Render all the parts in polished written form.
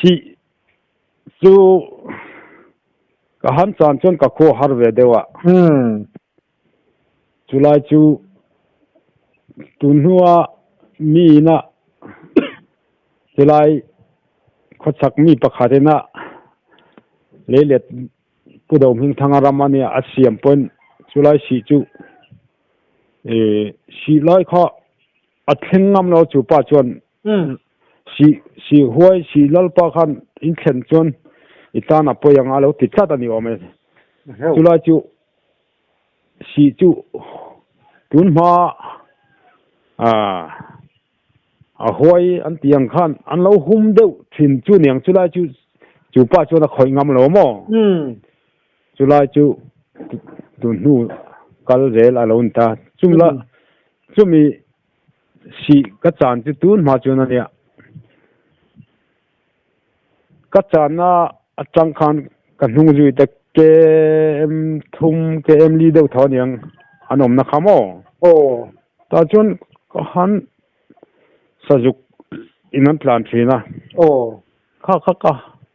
Si chu ka han chan chuan ka khaw har ve deuh a. Chulai chu tun hnua mi ina chulai khawchhak mi pakhat ina leilet Pu Do Hmingthanga ram a nia a siam pawhin chulai sih chu sih lai kha a thleng ngam lo chu pa chuan sih sih huai sih lalpa khan in thlen chuan i tan a pawi anga lo ti tlat a ni awm e. Chulai chu sih chu tun hma a huai an tih ang khan an lo hum deuh thin chu niang chulai chu chu pa chuan a khawih ngam lo maw? Chulai chu tun hnu kal zel a lo ni ta. Chumla chumi sih ka chan chu tun hma chuan a nia. Ka channa atang khan ka hnung zui te KM thum KM li deuh tho aniang an awmna kha maw? Aw. Tah chuan ka han sazuk in an tlan thin a. Aw. Kha kha ka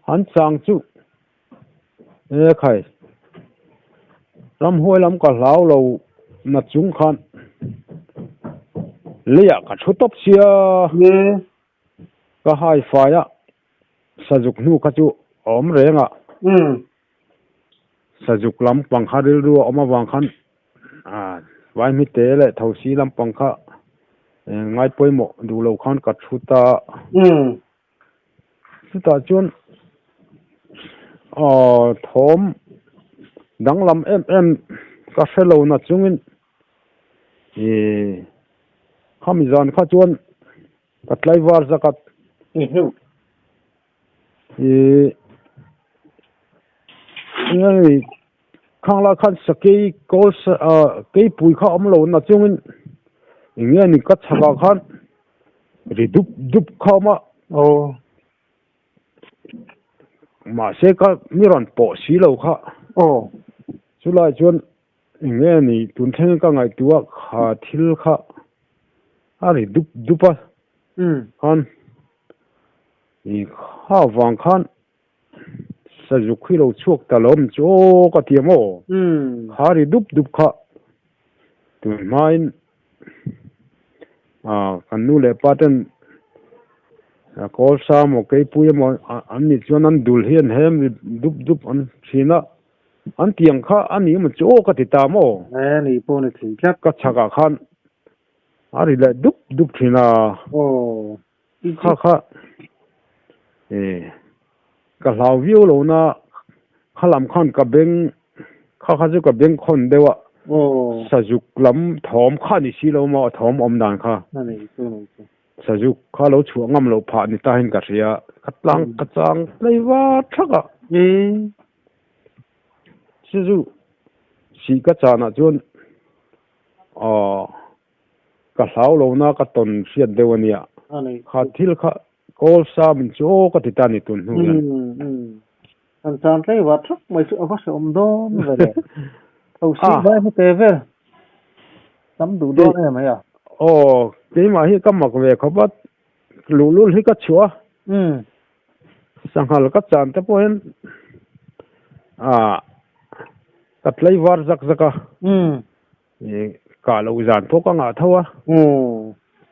han chang chu e khai ramhuai lam ka hlau lo na chung khan leiah ka thu tawp sia. Ka hai fai a, sazuk hnu kha chu a awm reng a. Sazuk lampang kha rilru a awm avang khan vaihmite leh thosi lampang kha ngai pawimawh duh lo khan ka thu ta a. Chutah chuan thawm danglam em em ka hre lo na chungin khami zan kha chuan Ka tlaivar zakat i engemaw khang lai khan sakei kawl keipui kha a awm lo na chungin eng nge ni ka chhakah khan ri dup dup kha a awm a mahse ka mi rawn pawh si lo kha chulai chuan Eng nge ni tun thleng ka ngaihtuah kha thil kha a ri dup dup a khan i kha vang khan sazuk hi lo chhuak ta lo awm chu aw ka ti ang aw kha ri dup dup kha tun hmain kan nu leh pa ten kawlsa emaw keipui emaw an nih chuan an dul hi an hem ri dup dup an thin a. An tiang kha a ni emaw chu aw ka ti ta maw? E ni pawh ni thei tlat. Ka chhakah khan a ri leh dup dup thin a. Aw. Kha kha e ka hlau viau lo na kha lam khan ka beng kha kha chu ka beng khawn deuh a. Aw. Sazuk lam thawm kha ni si lo maw a thawm awm dan kha. A ni chu ni chu. Sazuk kha lo chhuah ngam loh phah ni tahin ka hria. Ka tlang ka chang tlei var thak a. E. Chu chu sih ka chanah chuan aw ka hlau lo na ka tawn hriat deuh a nia. Kha thil kha kawl sa min chu aw ka ti ta ni tun hnu hian. Kan chan tlei va thap mai chu a va hrehawm dawn ve le. Tho sih vai hmu te vel tam duh dawn em hei a. Aw keimah hi ka mak ve khawp a luhlul hi ka chhuah a. Sanghal ka chan te pawh hian ah ka tlei var zak zak a kah loh zan pawh ka ngah tho a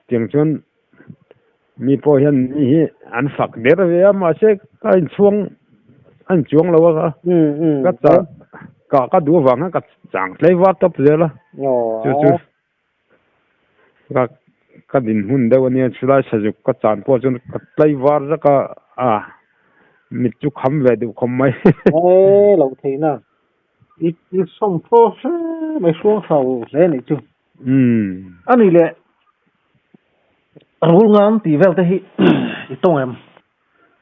tiang chuan mi pawh hian mi hi an fak der ve a mahse ka inchhuang a inchuang lo a ka chah kah ka duh avang hian ka chang tlei var tawp zel a chu chu. Ka ka dinhmun deuh ania chulai sazuk ka chan pawh chuan ka tlai var zak a a mit chu kham ve duh khawp mai. He lo theihna i i sawm thaw hle mai hruang thau hle anih chu. Ani leh rul ngan tih vel te hi i tawng em?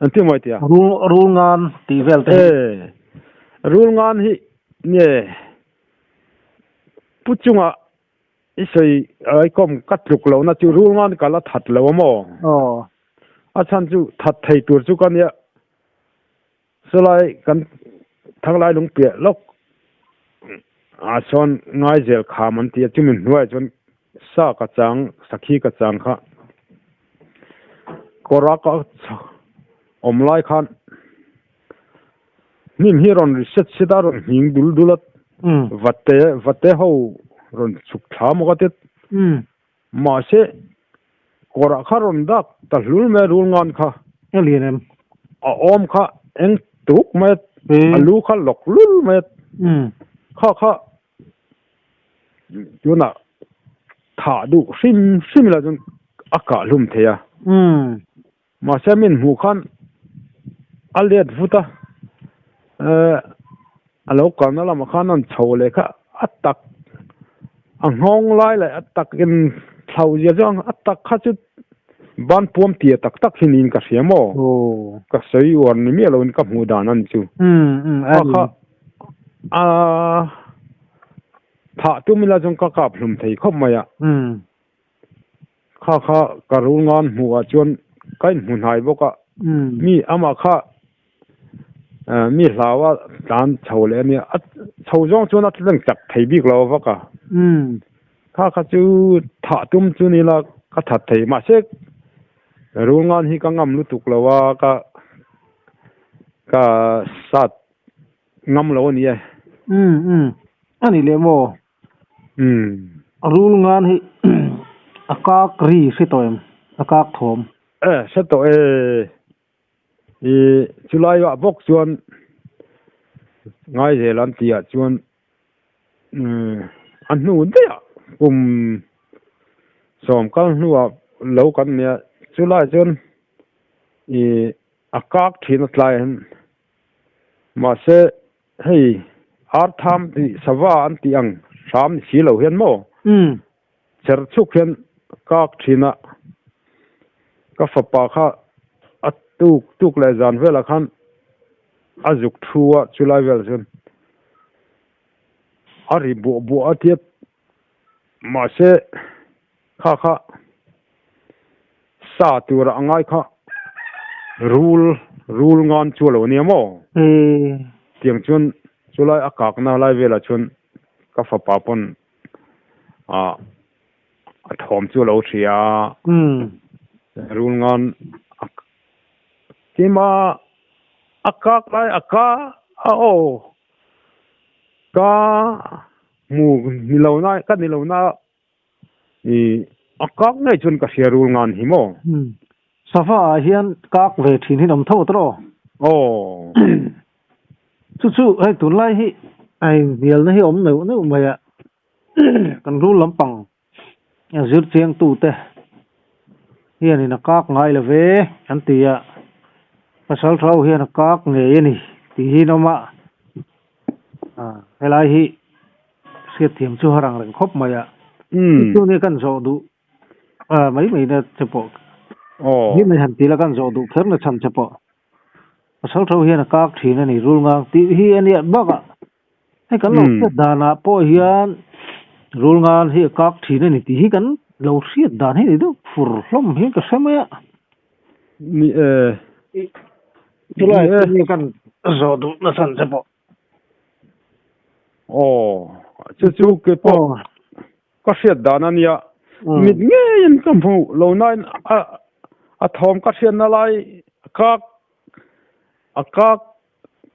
An ti mawi tia. Rul rul ngan tih vel te hi. E rul ngan hi nge Pu chunga i sawi ai kawm ka tluk lohna chu rul ngan ka la that lo a maw? Aw. A chhan chu that thei tur chu ka nia. Chulai kan thanglai lung piah lawk ah sawn ngaizel kham an ti a, chumi hnuaiah chuan sa ka chang, sakhi ka chang kha kawra ka. Awm lai khan hnim hi rawn ri set set a, rawn nghing dul dul a, vate vate ho rawn chhuk thla maw ka ti a, mahse kawrah kha rawn dak ta hlul mai a rul ngan kha. A lian em? A awm kha eng tuk mai a, a lu kha lawk lul mai a, kha kha tunah thah duh hrim hrim ila chuan a kah hlum thei a. Mahse min hmuh khan a let vut a, a lo kalna lamah khan an chho leh kha a tak a nghawng lai leh a tak in thlo zia chu a tak kha chu ban puam tia tak tak hi niin ka hria maw? Ka sawi uar ni miah loin ka hmuh dan a ni chu. Kha kha a thah tum ila chuan ka kap hlum thei khawp mai a. Kha kha ka rul ngan hmuh ah chuan ka inhmu hnai bawk a, mi amah kha mi hlau a tlan chho leh a nia, a chho zawng chuan a tleng chak thei bik lo vak a, kha kha chu thah tum chu ni la ka that thei mahse rul ngan hi ka ngam lutuk lo a ka ka sat ngam lo a ni e. A ni leh maw? Rul ngan hi a kak ri hre tawh em? A kak thawm. E, hre tawh e. I chulai ah bawk chuan Ngaizel an tih ah chuan a hnu daih ah kum sawm kal hnu ah lo kan nia chulai chuan i a kak thin a tlai ah hian mahse Hei artham tih sava an tih ang hram ni si lo hian maw? Cher chhuk hian kak thin a, ka fapa kha a tuk tuk leh zan velah khan a zuk thu a chulai velah chuan a ri buah buah a tiat mahse kha kha sa tura a ngai kha rul rul ngan chu a lo nia maw? Tiang chuan chulai a kakna lai velah chuan ka fapa pawn ah a thawm chu a lo hria a, rul ngan a keimah a kak lai a ka a aw ka hmu ni lo na ka ni lo na I a kak ngei chuan ka hria rul ngan hi maw? Sava ah hian kak ve thin hi an awm tho tawh. Aw. Chu chu hei tunlai hi a inhnialna hi a awm neuh neuh mai a, kan rul lampang zir chiangtute hianin a kak ngai lo ve an ti a, pasal thau hian a kak ngei a ni tih hi an awm a, helai hi Hriatthiam chu har ang reng khawp mai a. Chu nia kan zawh duh mai mai na che pawh. Hi mai han ti la kan zawh duh kher na chhan che pawh. Pasal tho hian a kak thin a ni rul ngang tih hi a nia bakah hei kan lo hriat danah pawh hian rul ngan hi a kak thin a ni tih hi kan lo hriat dan hi ni deuh fur hlawm hian ka hre mai a. Ni e. Chulai chu kan zawh duh na chhan che pawh. Aw, chu chu ke pawh ka hriat dan a nia. Mit ngeiin ka hmuh lo nain a a thawm ka hriatna lai kak a kak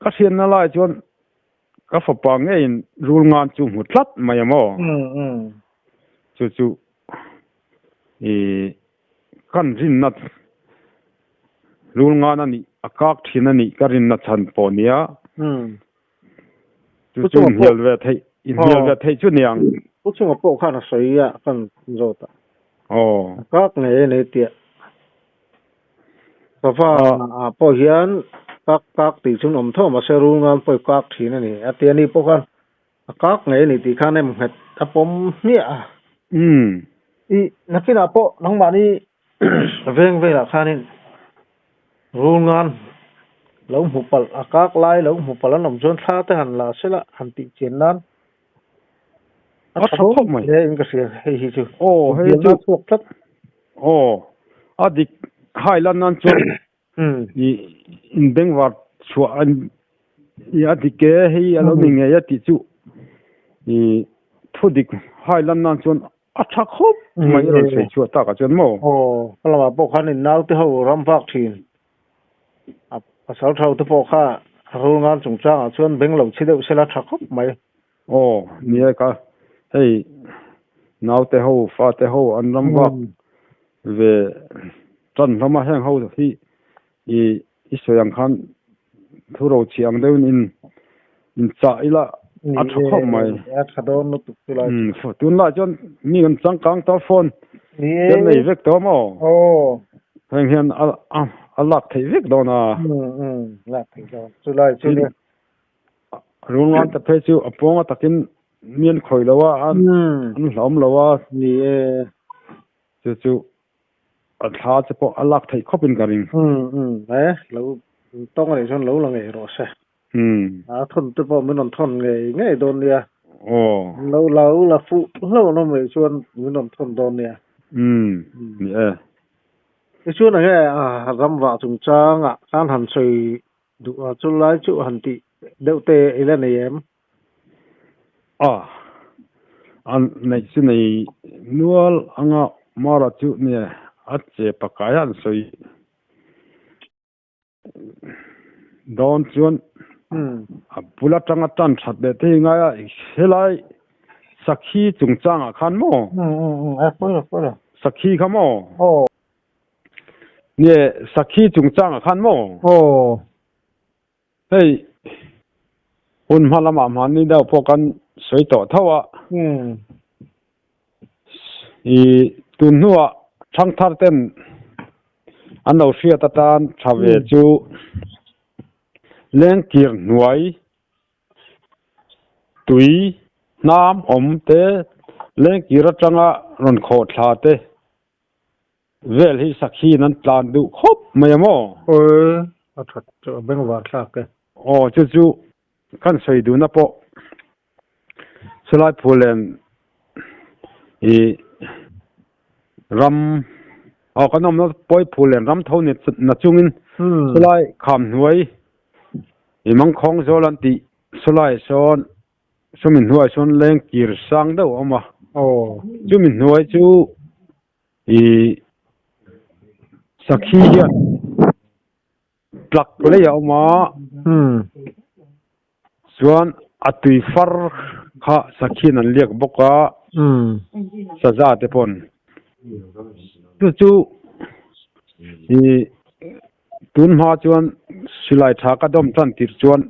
ka hriatna lai chuan ka fapa ngeiin rul ngan chu hmu tlat mai a maw. Chu chu i Kan rinna rul ngan a nih, a kak thin a nih ka rinna chhan pawh nia. Chu chu inhnial ve theih, inhnial ve theih chu niang. Pu chunga pawh khan a sawi a kan zawt a. Aw. A kak ngei a nei tia. Sava ah pawh hian kak kak tih chu an awm tho mahse rul ngan pawh i kak thin a ni a tia ni pawh khan A kak ngei a ni tih khan em nghet a pawm hmiah a. I nakinah pawh nangmahni veng velah khanin rul ngan lo hmu palh a kak lai lo hmu palh an awm chuan thla te han la sela han tih chian nan a tha khawp mai hle in ka hria hei hi chu. Aw hei chu chhuak tlat. Aw a dik hai lan nan chuan I inbengvar chhuah an i a dik e hei a lo ni ngei a tih chu i thu dik hai lan nan chuan a tha khawp mai a rawn sawi chhuah tak ah chuan maw. Aw ka lamah pawh khan in naute ho ram vak thin. A pasal tho te pawh kha rul ngan chungchangah chuan beng lo chhi deuh sela tha khawp mai. Aw, ni e ka hei naute ho fate ho an ram vak ve tan hlawm a heng ho hi i i sawi ang khan thu ro chhi ang deuhin in in chah ila a tha khawp mai. A tha dawn lutuk chu lai. Tunlai chuan mi kan changkang ta phone te nei vek tawh maw? Aw. Heng hian a a lak theih vek dawn a. Lak theih dawn. Chu lai chu nia. Rul ngan te phei chu a pawnga takin mi an khawih lo a, an hlauhawm lo a. Ni e. Chu chu a thla che pawh a lak theih khawpin ka ring. E lo tawng anih chuan lo la ngei rawh se. A thawn te pawh min rawn thawn ngei ngei dawn nia. Aw. Lo la u la fuh hlauh an awm ngei chuan min rawn thawn dawn nia. Ni e. Tichuan enge ram vah chungchangah khan han sawi duh a chu lai chu han tih deuh te i la nei em? A, a neih chu nei nual anga Mara chu nia a che pakai a an sawi dawn chuan a bul atanga tan that leh te hi ngai a, helai sakhi chungchangah khan maw? Sakhi kha maw? Nge sakhi chungchangah khan maw? Hei hun hma lamah hmanni deuh pawh kan sawi tawh tho a. I tun hnuah thangthar ten an lo hriat atan tha ve chu lengkir hnuai tui hnam awm te lengkir atanga rawn khawh thla te Vel hi sakhiin an tlan duh khawp mai a maw? Awi, a that chu a bengvar thlak e. Aw, chu chu kan sawi duhna pawh chulai Phulen i ram, aw kan awmna pawi Phulen ram tho ni na chungin chulai kham hnuai i mangkhawng zawl an tih chulai sawn chumi hnuai sawn leng kir sang deuh a awm a, chumi hnuai chu I sakhi hian tlak lei a awm a, chuan a tui far kha sakhiin an liak bawk a, saza te pawn chu chu i tun hma chuan silai tha ka dawm tan tirh chuan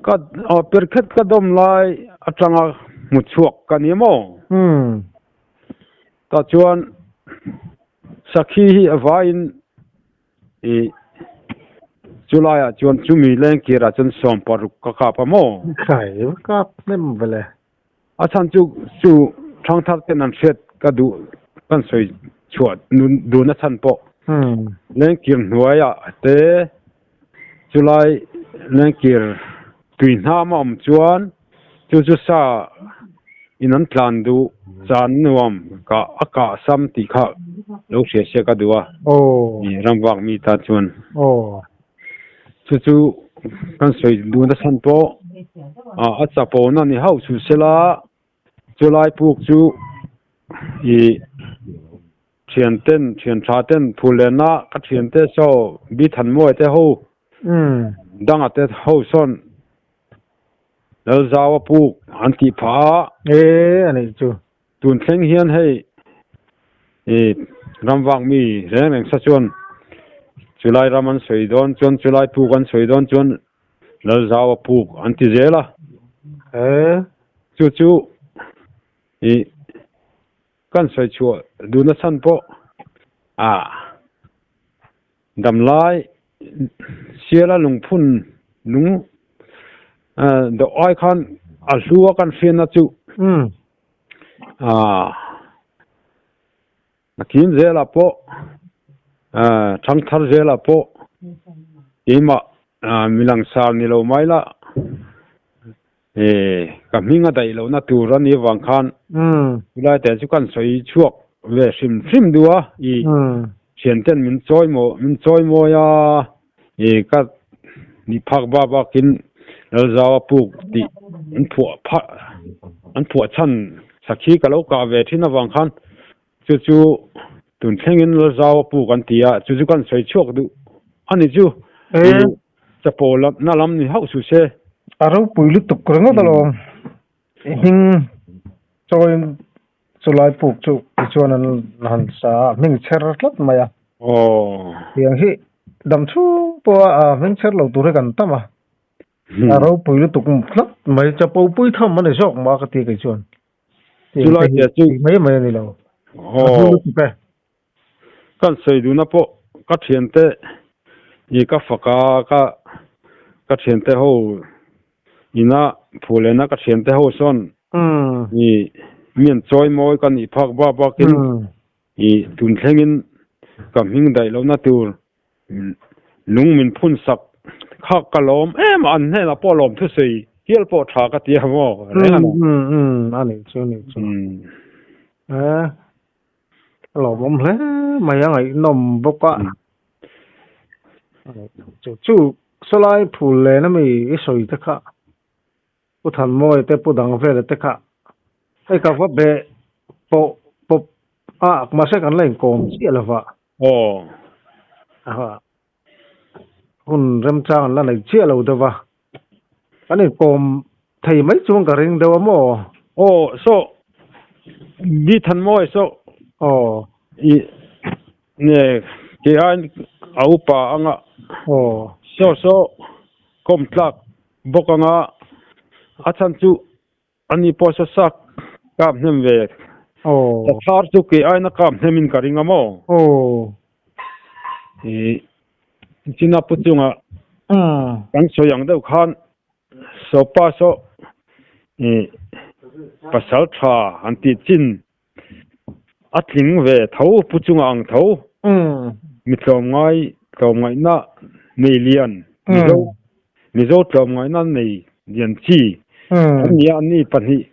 ka per khet ka dawm lai atanga hmu chhuak ka ni maw? Tah chuan sakhi hi a vaiin ih chulaiah chuan chumi lengkirah chuan 16 ka kap a maw? Khai kap hnem vele. A chhan chu chu thangthar ten an hriat ka duh kan sawi chhuah dun a chhan pawh lengkir hnuaiah te chulai lengkir tui hnam a awm chuan Chu chu sa in an tlan duh chan nuam ka a kah sam tih kha lo hria sia ka duh a i ramvak mi tan chuan chu chu kan sawi duh na chhan pawh a chapo na ni hauh chu sela chu lai puk chu i thian ten thian tha ten phul len a ka thian te saw bi than mawi te ho danga te ho sawn Lalzau a puk an tih phah a. E a nih chu. Tun thleng hian hei i ramvak mi reng reng sa chuan chulai ram an sawi dawn chuan chulai puk an sawi dawn chuan Lalzau a puk an ti zel a. E. Chu chu i kan sawi chhuah duhna chhan pawh a Damlai siala lungphun lung dawh ai khan a hlu a kan hriatna chu a kim zelah pawh thangthar zelah pawh keimah milangsar ni lo mai la ka hming a daih lohna tur a nih avang khan chulai te chu kan sawi chhuak ve hrim hrim duh a i thianten min chawi maw min chawi mawi a i ka ni phak bak bakin Lalzau a puk tih an phuah phah an phuah chhan sakhi ka lo kah ve thin avang khan chu chu tun thlengin Lalzau a puk an ti a chu chu kan sawi chhuak duh. Ani chu chapo lam na lam ni hauh suh se. A ropui lutuk ringawt alawm. I hming chawiin chulai puk chu tichuan an han sa a, hming chher tlat mai a. Tiang hi dam chhung pawha a hming chher lo tur hi kan tam a. A ropui lutuk tlat mai, chapo pui tham a ni zawk mah ka ti kei chuan. Chulai te chu mai mai a ni lo. A hlu lutuk e. Kan sawi duhna pawh ka thiante i ka fak a, ka ka thiante ho ina phu lehna ka thiante ho sawn i mi an chawi mawi ka nih phak bak bakin i tun thlengin ka hming daih lohna tur lung min phun sak kha ka lawm em a, an hnenah pawh lawm thusawi hial pawh tha ka ti a maw reng a ni. A nih chu a nih chu. A lawmawm hle mai a ngaihnawm bawk a. Chu chu sawlai phul len ami i sawi te kha Pu Thanmawia te Pu Dangvela te kha hei ka va be pawh pawp a mahse kan la inkawm chiah lo va. Aw. Aha. Hun remchang an la nei chiah lo deuh va. Kan inkawm thei mai chuan ka ring deuh a maw? Aw saw Bi Thanmawia saw Aw. I nge kei aiin a upa anga Aw. Saw saw kawm tlak bawk anga a chhan chu ani pawh saw sak kap hnem ve. Aw. Sathar chu kei aiin a kap hnemin ka ring a maw? Aw. I China pu chunga kan sawi ang deuh khan sawpa saw i pasal tha han tih chin a tling ve tho pu chunga ang tho mi tlawmngai tlawmngaihna nei lian Mizo Mizo tlawmngaihna nei lian chi an ni a an ni pahnih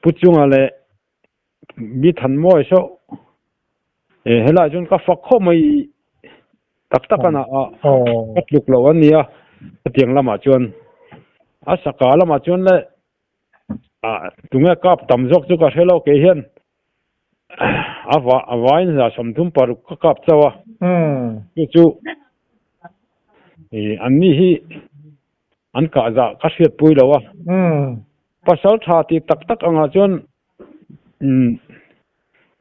pu chunga leh Mi than mawi saw e helai chuan ka fak khawp mai tak tak a na a ka tluk lo a nia hetiang lamah chuan a saka lamah chuan le ah tunge kap tam zawk chu ka hre lo kei hian a va a vaiin za 36 ka kap chauh a chu chu ih an ni hi an kah zah ka hriatpui lo a. Pasal tha tih tak tak angah chuan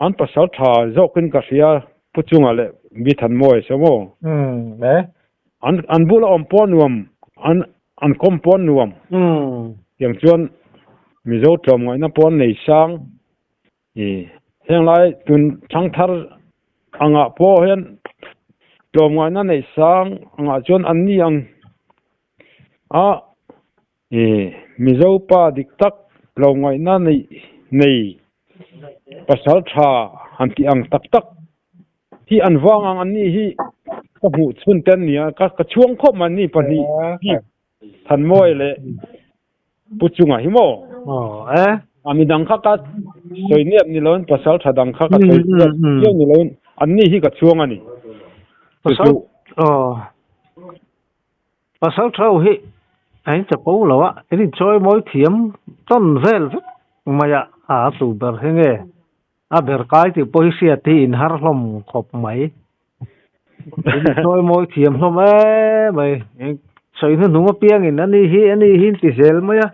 an pasal tha zawkin ka hria Pu Chunga leh Bi Thanmawia saw maw? An an bula awm pawh nuam, an an kawm pawh nuam. Tiang chuan Mizo tlawmngaihna pawh an nei sang. Heng lai tun thangthar angah pawh hian tlawmngaihna neih sang angah chuan an ni ang a. I Mizo pa dik tak tlawmngaihna neih nei pasal tha han tih ang tak tak hi an vang ang an nih hi ka hmuh chhun te an ni a, ka chhuang khawp mai an ni pahnih hi Thanmawia leh Pu Chunga hi maw? A midang kha ka sawi nep ni loin pasal tha dang kha ka sawi nep viau ni loin an ni hi ka chhuang a ni. Pasal Pasal thau hi a in chapo lo a, in inchawi mawi thiam tawn vel vek mai a, a tu ber hi nge a ber kai tih pawh hi hriat hi in har hlawm khawp mai. In inchawi mawi thiam hlawm em mai, sawi hnuhnung apiangin ani hi ani hi in ti zel mai a,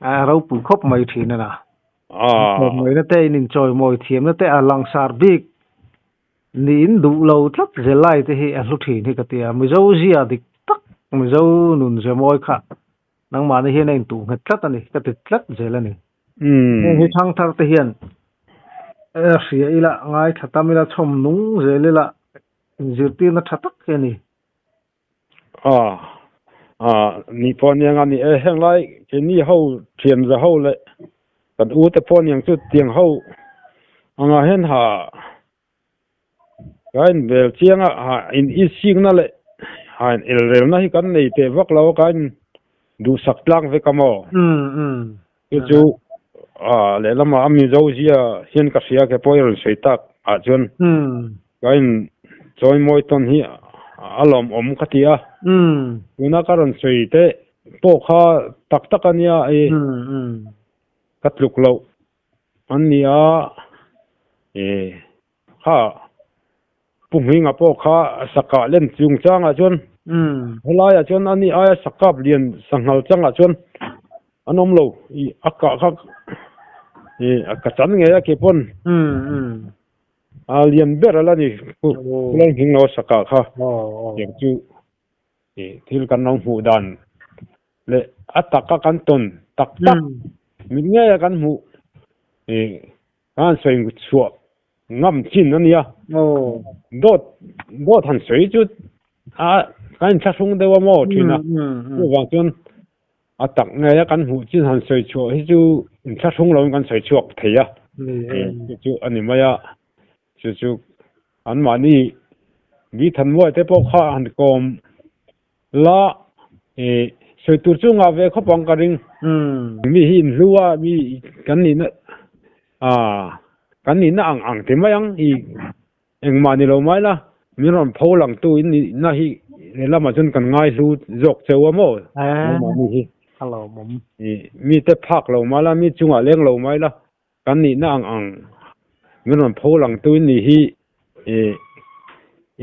a ropui khawp mai thin a na. Inchawi mawina te in inchawi mawi thiamna te a langsar bik. Niin duh lo tlat zel lai te hi a hlu thin hi ka ti a, Mizo zia dik tak, Mizo nun ze mawi kha nangmahni hian a intuh nghet tlat a ni, ka ti tlat zel a ni. Heng hi thangthar te hian hria ila, ngaithla tam ila, chhawm nung zel ila, inzirtirna tha tak hi a ni. A, a, ni pawh aniang a ni e, heng lai keini ho thian za ho leh kan u te pawh aniang chu tiang ho angah hian ha ka in bel chiang a, ha in isikna leh ha in elrelna hi kan nei teh vak lo a, ka in duhsak tlang vek a maw? Chu chu a lehlamah a Mizo zia hian ka hria ke pawh i rawn sawi tak ah chuan ka in chawi mawi tawn hi a lawmawm ka ti a. Tuna ka rawn sawi te pawh kha tak tak a nia i ka tluk loh an ni a, e kha. Pu Hminga pawh kha sakah len chungchangah chuan helaiah chuan ani aia sakap lian sanghal changah chuan an awm lo i a kah kha i ka chan ngei a ke pawn a lian ber a la ni Pu Lalhminglo sakah kha tiang chu i thil kan lo hmuh dan leh a taka kan tawn tak tak mit ngeia kan hmuh i Kan sawi chhuah ngam chin a nia. Dawt dawt han sawi chu a kan inthlahrung deuh a maw thin a. Chuvang chuan a tak ngei a kan hmuh chin han sawi chhuah hi chu inthlahrung loin kan sawi chhuak thei a. Chu chu a ni mai a. Chu chu anmahni Bithanmuai te pawh kha han kawm La i sawi tur chu ngah ve khawp ang ka ring. Mi hi inhlu a, mi kan nihna ah kan nihna ang ang ti mai ang i engmah ni lo mai la, min rawn pho lang tu in nihna hi lehlamah chuan kan ngai hlu zawk cheu a maw nangmahni hi. I mite phak lo mai la, mi chungah leng lo mai la, Kan nihna ang ang min rawn pho lang tu in nih hi i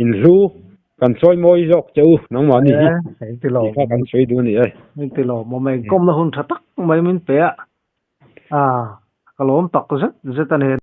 inhlu kan sawi mawi zawk che u nangmah nih hi tih kha kan sawi duh a ni e. Engti lo maw mai inkawmna hun tha tak mai min pe a, ka lawm tak zet zet a ni.